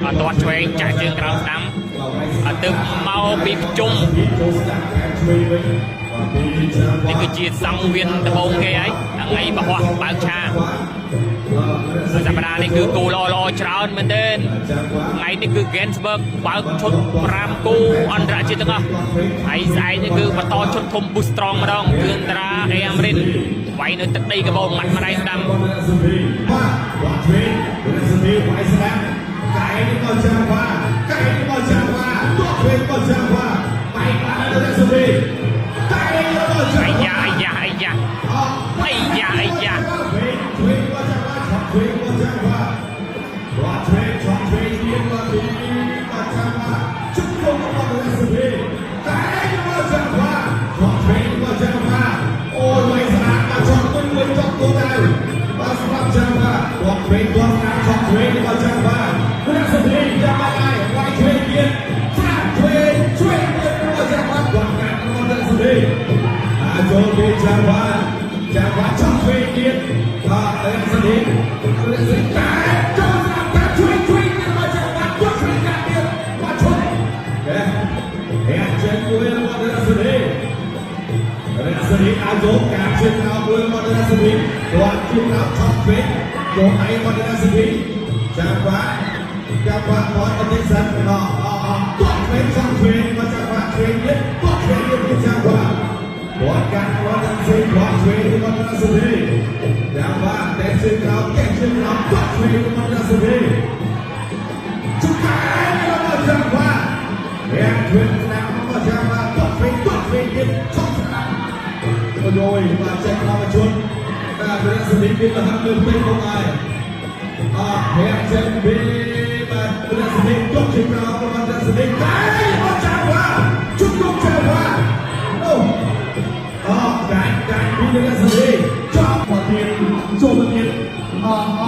អត់ទាត់ឆ្វេងចាក់ជើងក្រោមស្ដាំអត់ទៅមកពីភ្ជុំ ចូលស្ដាំខាងឆ្វេងវិញបាទពីចាំ នេះគឺជាសង្វៀនដំបូងគេហើយថ្ងៃបោះបើកឆាសប្តាហ៍នេះគឺគូល្អល្អច្រើនមែនទែនថ្ងៃនេះគឺ Ganzberg បើកឈុត5គូអន្តរជាតិទាំងអស់ហើយស្អែកនេះគឺបន្តឈុតធំ Boost Strong ម្ដងគ្រឿងតារាអេអាមរិនវាយនៅទឹកដីកបោម៉ាត់ម្ដាយស្ដាំ សុភីបាទគាត់ឆ្វេងសុភីវាយស្ដាំកែនេះមកចាំវ៉ាកែនេះមកចាំវ៉ាទាត់ឆ្វេងមកចាំវ៉ាបែកបានដល់សុភីកែនេះមកចាំ អាយ៉ាអាយ៉ាអាយ៉ាអាយ៉ាអាយ៉ា ឆ្វេងមកចាំវ៉ាឆ្វេងមកចាំវ៉ាគាត់ឆ្វេងឆ្វេងទៀតមកពីមកចាំវ៉ាជុំមកដល់សុភីកែនេះមកចាំវ៉ាឆ្វេងមកចាំវ៉ាអូយវាយស្ដាំមកចង់ទុយមួយចង់គោដៅបាទសម្រាប់ចាំវ៉ាគាត់ឆ្វេងគាត់ស្ដាំឆ្វេងមកចាំវ៉ាคุณสุภีចាំបាច់ហើយវាយឆ្វេងទៀតស្ដាំឆ្វេងឆ្វេងទៀតមកចាំវ៉ាគាត់កាត់មកដល់សុភីអាចចូលពីចាំវ៉ាចាំវ៉ាចង់ឆ្វេងទៀតបាទតែសុភីសុភីតែចូលស្ដាំកាត់ឆ្វេងឆ្វេងទៀតមកចាំវ៉ាគាត់ឆ្វេងកាត់ទៀតគាត់ឈប់ហេហេចេញមួយរបស់សុភី រស្មីអាចយកការជឿក្រោមមួយរបស់រស្មីគាត់ជឿក្រោមឆក់ពេកយកដៃរបស់រស្មីចាំបាចាំបាគាត់អត់ទេសិនអអអទាត់ពេកឆក់ពេកមកចាំបាឆ្វេងទៀតទាត់ឆ្វេងទៀតចាំបាគាត់កាត់គាត់នឹងសេគាត់ឆ្វេងរបស់រស្មីចាំបាតែជឿក្រោមតែជឿក្រោមទាត់ឆ្វេងរបស់រស្មីជុកែរបស់ចាំបារាំងឆ្វេងស្ដាំរបស់ចាំបាទាត់ឆ្វេងទាត់ឆ្វេងទៀតឆក់ស្ដាំ អូយបាទចេះធម្មជនបាទរស្មីមានលហិតលើពេញមកហើយអរចេញពីបាទរស្មីទុកជាក្រោមរបស់រស្មីតែអត់ចាំវ៉ាជុំជុំចាំវ៉ាអូអកាញ់កាញ់ពីរស្មីចប់មកទៀតចូលមកទៀតអអ